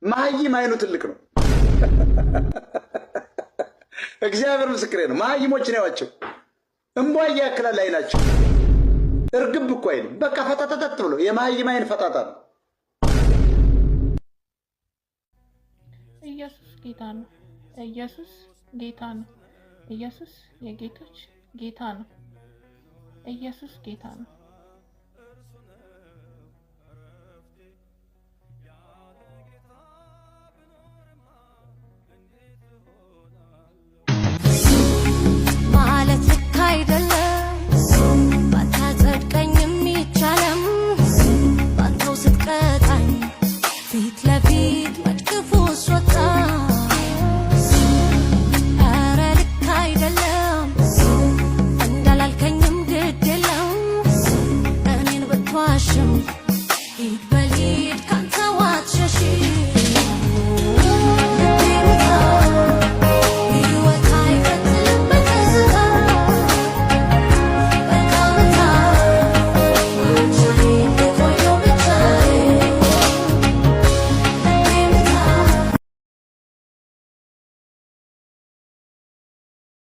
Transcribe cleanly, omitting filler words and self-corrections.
መሀይም አይኑ ትልቅ ነው። እግዚአብሔር ምስክሬ ነው። መሀይሞች ነው። እምቧ ያክላል አይናቸው። እርግብ እኮ አይልም። በቃ ፈጣጣጣጥ ብሎ የመሀይም አይን ፈጣጣ ነው። ኢየሱስ ጌታ ነው። ኢየሱስ ጌታ ነው። ኢየሱስ የጌቶች ጌታ ነው። ኢየሱስ ጌታ ነው።